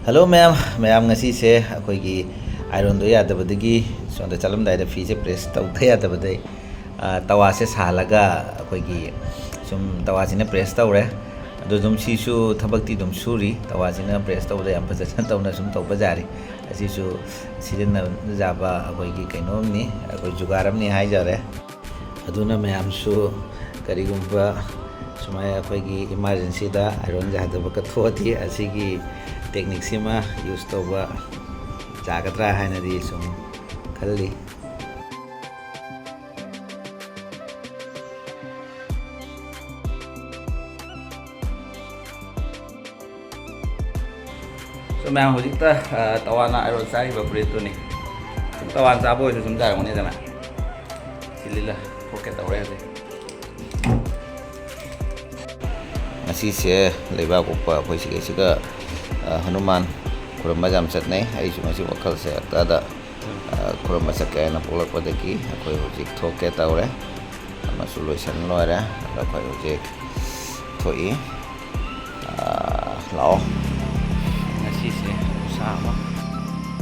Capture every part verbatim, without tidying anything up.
Hello ꯃꯌꯥꯝ, ꯃꯌꯥꯝ ꯉꯁꯤꯁꯦ ꯑꯩꯈꯣꯏꯒꯤ ꯑꯥꯏꯔꯣꯟꯗꯣ ꯌꯥꯗꯕꯗꯒꯤ ꯁꯣꯝꯗ ꯆꯠꯂꯝꯗꯥꯏꯗ ꯐꯤꯁꯦ ꯄ꯭ꯔꯦꯁ ꯇꯧꯗ ꯌꯥꯗꯕꯗꯩ, ꯑ, ꯇꯋꯥꯁꯦ ꯁꯥꯍꯜꯂꯒ ꯑꯩꯈꯣꯏꯒꯤ ꯁꯨꯝ ꯇꯋꯥꯁꯤꯅ ꯄ꯭ꯔꯦꯁ ꯇꯧꯔꯦ꯫ ꯑꯗꯣ ꯑꯗꯨꯝ ꯁꯤꯁꯨ ꯊꯕꯛꯇꯤ ꯑꯗꯨꯝ ꯁꯨꯔꯤ, ꯇꯋꯥꯁꯤꯅ ꯄ꯭ꯔꯦꯁ ꯇꯧꯕꯗ ꯌꯥꯝ ꯐꯖꯅ ꯇꯧꯅ ꯁꯨꯝ ꯇꯧꯕ ꯖꯥꯔꯤ꯫ ꯑꯁꯤꯁꯨ ꯁꯤꯖꯤꯟꯅꯕ ꯌꯥꯕ ꯑꯩꯈꯣꯏꯒꯤ ꯀꯩꯅꯣꯝꯅꯤ, ꯑꯩꯈꯣꯏ ꯖꯨꯒꯥꯔ ꯑꯃꯅꯤ ꯍꯥꯏꯖꯔꯦ꯫ ꯑꯗꯨꯅ ꯃꯌꯥꯝꯁꯨ ꯀꯔꯤꯒꯨꯝꯕ ꯁꯨꯃꯥꯏꯅ ꯑꯩꯈꯣꯏꯒꯤ ꯏꯃꯥꯔꯖꯦꯟꯁꯤꯗ ꯑꯥꯏꯔꯣꯟ ꯌꯥꯗꯕꯒ ꯊꯣꯛꯑꯗꯤ ꯑꯁꯤꯒꯤ ꯇꯦꯛꯅꯤꯛꯁꯤꯃ ꯌꯨꯁ ꯇꯧꯕ ꯌꯥꯒꯗ꯭ꯔꯥ ꯍꯥꯏꯅꯗꯤ ꯁꯨꯝ ꯈꯜꯂꯤ꯫ So ꯃꯌꯥꯝ ꯍꯧꯖꯤꯛꯇ, ꯑ, ꯇꯋꯥꯅ ꯑꯥꯏꯔꯣꯟ ꯆꯥꯔꯤꯕ ꯕ꯭ꯔꯦꯗꯇꯨꯅꯤ꯫ ꯁꯨꯝ ꯇꯋꯥꯅ ꯆꯥꯕ ꯑꯣꯏꯔꯁꯨ ꯁꯨꯝ ꯆꯥꯔꯝꯒꯅꯤꯗꯅ꯫ ꯁꯤ ꯂꯤꯠꯂ ꯊꯣꯛꯀꯦ ꯇꯧꯔꯦ ꯍꯧꯖꯤꯛ꯫ ꯉꯁꯤꯁꯦ ꯂꯩꯕꯥꯛꯄꯣꯛꯄ ꯑꯩꯈꯣꯏ ꯁꯤꯒꯩꯁꯤꯒ, ꯑ, ꯍꯅꯨꯃꯥꯟ ꯈꯨꯔꯨꯝꯕ ꯌꯥꯝ ꯆꯠꯅꯩ꯫ ꯑꯩꯁꯨ ꯉꯁꯤ ꯋꯥꯈꯜꯁꯦ ꯍꯦꯛꯇꯗ, ꯑ, ꯈꯨꯔꯨꯝꯕ ꯆꯠꯀꯦ ꯍꯥꯏꯅ ꯄꯣꯛꯂꯛꯄꯗꯒꯤ ꯑꯩꯈꯣꯏ ꯍꯧꯖꯤꯛ ꯊꯣꯛꯀꯦ ꯇꯧꯔꯦ꯫ ꯑꯃꯁꯨ ꯂꯣꯏꯁꯟ ꯂꯣꯏꯔꯦ꯫ ꯑꯗꯣ ꯑꯩꯈꯣꯏ ꯍꯧꯖꯤꯛ ꯊꯣꯛꯏ꯫ ꯑ, ꯂꯥꯛꯑꯣ꯫ ꯉꯁꯤꯁꯦ ꯈꯨꯁꯥ ꯑꯃ꯫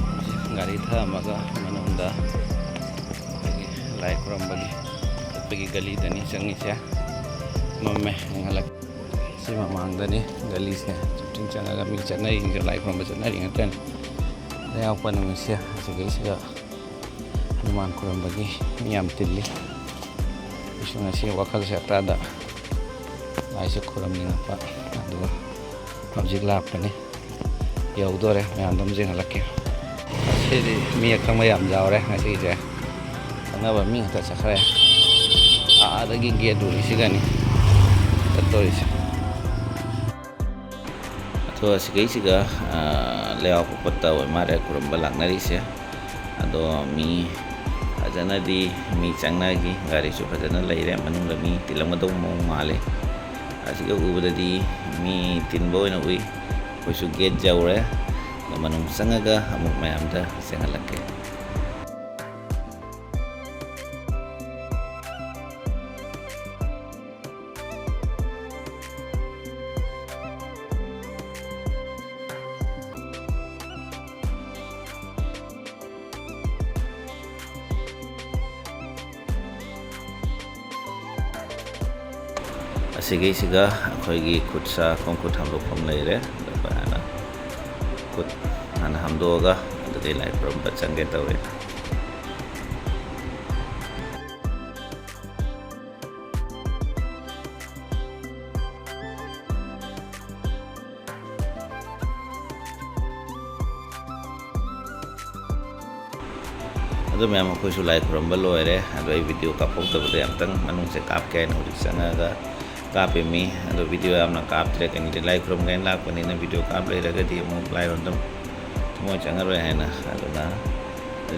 ꯍꯧꯖꯤꯛ ꯒꯥꯔꯤ ꯊꯝꯃꯒ ꯃꯅꯨꯡꯗ ꯑꯩꯈꯣꯏꯒꯤ ꯂꯥꯏ ꯈꯨꯔꯝꯕꯒꯤ ꯆꯠꯄꯒꯤ ꯒꯂꯤꯗꯅꯤ ꯆꯪꯉꯤꯁꯦ꯫ ꯃꯝꯃꯦ, ꯉꯥꯜꯂꯛ-, ꯁꯤ ꯃꯃꯥꯡꯗꯅꯤ ꯒꯂꯤꯁꯦ꯫ ꯆꯨꯝꯊꯤꯡ ꯆꯪꯉꯒ ꯃꯤ ꯆꯠꯅꯔꯤꯁꯤꯡꯁꯦ, ꯂꯥꯏ ꯈꯨꯔꯝꯕ ꯆꯠꯅꯔꯤ ꯉꯥꯛꯇꯅꯤ꯫ ꯂꯩꯕꯥꯛꯄꯣꯛꯄ ꯅꯨꯃꯤꯠꯁꯦ ꯑꯁꯤꯗꯩꯁꯤꯗ ꯍꯅꯨꯃꯥꯟ ꯈꯨꯔꯨꯝꯕꯒꯤ ꯃꯤ ꯌꯥꯝ ꯇꯤꯜꯂꯤ꯫ ꯑꯩꯁꯨ ꯉꯁꯤ ꯋꯥꯈꯜꯁꯦ ꯍꯞꯇꯥꯗ ꯂꯥꯏꯁꯦ ꯈꯨꯔꯨꯝꯅꯤꯡꯉꯛꯄ, ꯑꯗꯨꯒ ꯍꯧꯖꯤꯛ ꯂꯥꯛꯄꯅꯤ꯫ ꯌꯧꯗꯣꯔꯦ, ꯃꯌꯥꯝꯗ ꯑꯃꯨꯛ ꯌꯦꯡꯍꯜꯂꯛꯀꯦ꯫ ꯉꯁꯤꯗꯤ ꯃꯤ ꯑꯈꯪꯕ ꯌꯥꯝ ꯌꯥꯎꯔꯦ ꯉꯁꯤꯁꯦ꯫ ꯈꯪꯅꯕ ꯃꯤ ꯉꯥꯛꯇ ꯆꯠꯈ꯭ꯔꯦ꯫ ꯑꯥꯗꯒꯤ ꯒꯦꯠ ꯎꯔꯤꯁꯤꯒꯅꯤ ꯆꯠꯇꯣꯔꯤꯁꯦ꯫ ꯑꯗꯣ ꯑꯁꯤꯒꯩꯁꯤꯒ, ꯑ, ꯂꯩꯕꯥꯛꯄꯣꯛꯄꯇ ꯑꯣꯏ ꯃꯥꯜꯂꯦ ꯈꯨꯔꯨꯝꯕ ꯂꯥꯛꯅꯔꯤꯁꯦ꯫ ꯑꯗꯣ ꯃꯤ ꯐꯖꯅꯗꯤ ꯃꯤ ꯆꯪꯅꯈꯤ, ꯒꯥꯔꯤꯁꯨ ꯐꯖꯅ ꯂꯩꯔꯦ, ꯃꯅꯨꯡꯗ ꯃꯤ ꯇꯤꯜꯂꯝꯒꯗꯧꯕ ꯃꯑꯣꯡ ꯃꯥꯜꯂꯦ꯫ ꯑꯁꯤꯒ ꯎꯕꯗꯗꯤ ꯃꯤ ꯇꯤꯟꯕ ꯑꯣꯏꯅ ꯎꯏ꯫ ꯑꯩꯈꯣꯏꯁꯨ ꯒꯦꯠ ꯌꯧꯔꯦ꯫ ꯑꯗꯣ ꯃꯅꯨꯡ ꯆꯪꯉꯒ ꯑꯃꯨꯛ ꯃꯌꯥꯝꯗ ꯆꯦꯡꯍꯜꯂꯛꯀꯦ꯫ ꯁꯤꯒꯤꯁꯤꯒ ꯑꯩꯈꯣꯏꯒꯤ ꯈꯨꯠ ꯁꯥ ꯈꯣꯡ ꯈꯨꯠ ꯍꯥꯝꯗꯣꯛꯐꯝ ꯂꯩꯔꯦ꯫ ꯑꯗꯨꯒ ꯍꯥꯟꯅ ꯈꯨꯠ ꯍꯥꯟꯅ ꯍꯥꯝꯗꯣꯛꯑꯒ ꯑꯗꯨꯗꯩ ꯂꯥꯏ ꯈꯨꯔꯨꯝꯕ ꯆꯪꯒꯦ ꯇꯧꯋꯦ꯫ ꯑꯗꯨ ꯃꯌꯥꯝ, ꯑꯩꯈꯣꯏꯁꯨ ꯂꯥꯏ ꯈꯨꯔꯨꯝꯕ ꯂꯣꯏꯔꯦ꯫ ꯑꯗꯣ ꯑꯩ ꯚꯤꯗꯤꯑꯣ ꯀꯥꯞꯍꯧꯗꯕꯗ ꯑꯝꯇꯪ ꯃꯅꯨꯡꯁꯦ ꯀꯥꯞꯀꯦ ꯍꯥꯏꯅ ꯍꯧꯖꯤꯛ ꯆꯪꯉꯒ ꯀꯥꯞꯄꯤꯃꯤ꯫ ꯑꯗꯣ ꯚꯤꯗꯤꯑꯣ ꯌꯥꯝꯅ ꯀꯥꯞꯇ꯭ꯔꯦ, ꯀꯩꯅꯣꯗꯤ ꯂꯥꯏ ꯈꯨꯔꯨꯝꯒꯦꯅ ꯂꯥꯛꯄꯅꯤꯅ ꯚꯤꯗꯤꯑꯣ ꯀꯥꯞ ꯂꯩꯔꯒꯗꯤ ꯑꯃꯨꯛ ꯂꯥꯏꯔꯣꯟꯗ ꯊꯃꯣꯏ ꯆꯪꯉꯔꯣꯏ ꯍꯥꯏꯅ꯫ ꯑꯗꯨꯅ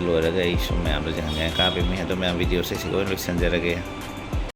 ꯂꯣꯏꯔꯒ ꯑꯩ ꯁꯨꯝ ꯃꯌꯥꯝꯗ ꯌꯦꯡꯍꯟꯅꯤꯡꯉꯥꯏ ꯀꯥꯞꯄꯤꯃꯤ꯫ ꯑꯗꯣ ꯃꯌꯥꯝ, ꯚꯤꯗꯤꯑꯣꯁꯦ ꯁꯤꯒ ꯑꯣꯏꯅ ꯂꯣꯏꯁꯤꯟꯖꯔꯒꯦ꯫